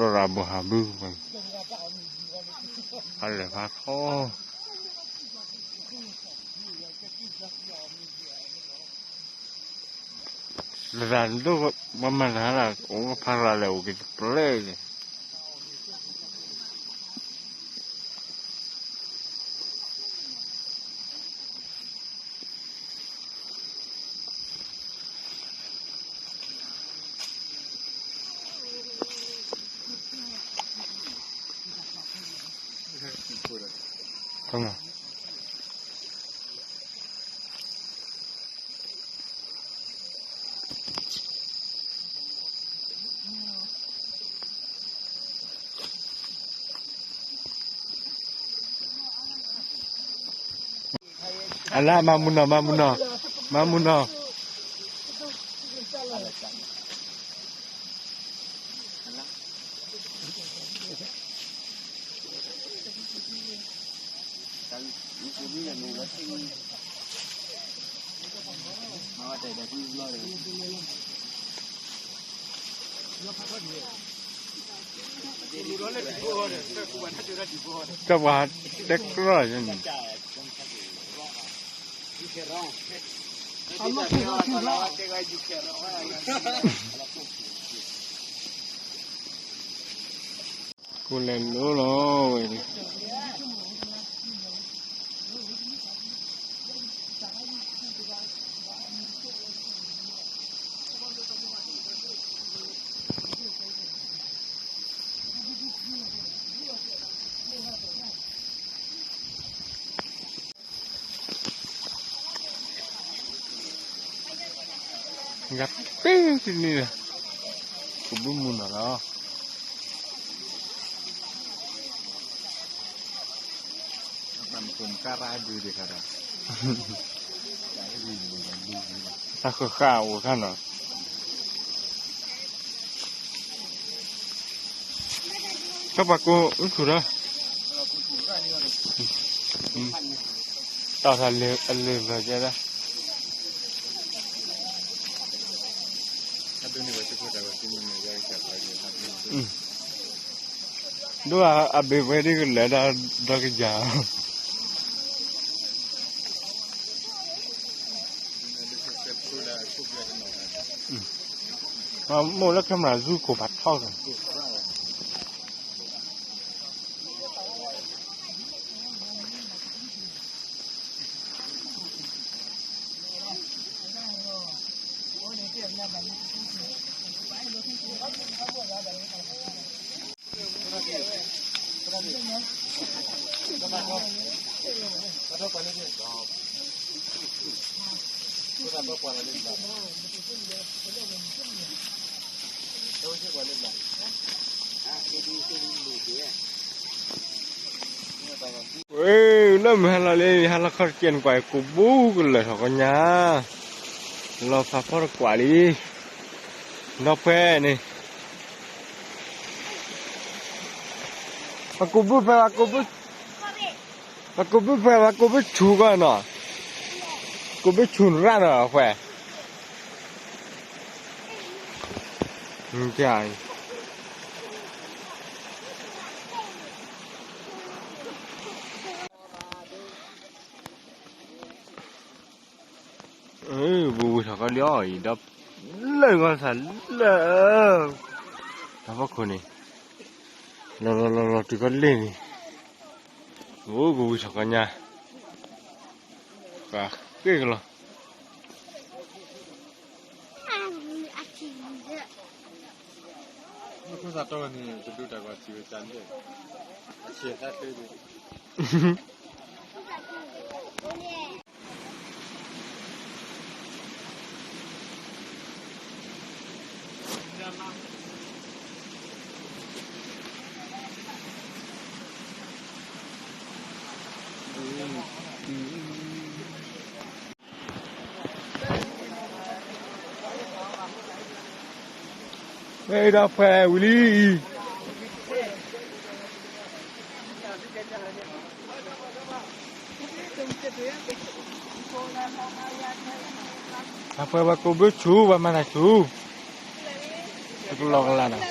ရၢ်ရၢ်ဘိၣ်ဟးဘု, ဖးလဲၢ်ဖးထီ, သရၣ်ဒိၣ်ပှၤမၤနၤလၢ အိၣ်ဖးရၢ်လဲၣ်အိၣ်က့ၤတပျဲၢ်န့ၣ် အလါ မၤမုၢ်နီၢ် မၤမုၢ်နီၢ် မၤမုၢ်နီၢ် ကပှၤတဲကြၢးန့ၣ် ကိးလဲၤလိၤလီၤဝဲန့ၣ် ဂၤပ့ၤတနံၤလၢ ကဘုၣ်မုၢ်နီၢ်လီၤ တၢ်ဃၢၤဃာ်အိၣ်ခါနီၤ တၢ်ပှၤကိးအုၣ်ထူၣ်ဒီး တီၢ်ထီၣ်လၢအလၢၢ်ဘၢၣ်ကဲဒၣ် ဒိၣ်အဘ့ၣ်ပှဲၤဒ်ကလၢာ်ဒီး ဒီကယၤ မိၢ်လၢ camera ဇူကိၢ်ဖးထီ ဝဲ လၢမုၢ်ဟါလီၤလံ ဟါလီၤခီတကဲန့ၣ် ကွၢ်ကိးဘုကလၢာ်ထီၣ်ကညါ လီၤဖးဖီတကွၢ်လံ ဒီးဖဲန့ၣ် ပှၤကိးဘုဖဲ ပှၤကိးဘုဖဲ ပှၤကိးဘုဆူၣ်ကီးနီၤ ကိးဘုဆူၣ်ရၣ်နီၤ ဖဲ ပဝံၤထီၣ်ကီးလံအီၤအံၤ ဒီးလၢဂီၤသးလၢ တၢ်ဖီခိၣ်န့ၣ် လီၤလီၤလီၤလီၤတုၤကီးလ့ၣ်န့ၣ် အိၣ်ကဝံၤထီၣ်ကီးညါ ပှၤဃ့ကလီၤ မ့ၢ်ခိၣ်သးတီန့ၣ် တဒိတၢ်ကွၢ်ထံဝဲကန့ၣ် အဆံးသးတ့ၢ်န့ၣ် ဝဲဒီးဖဲဝံၤလံအံၤ အဖဲပှၤကိးဘုဆူၣ် ပှၤမၤတၢ်ဆူၣ် တကလီကလးနီၤ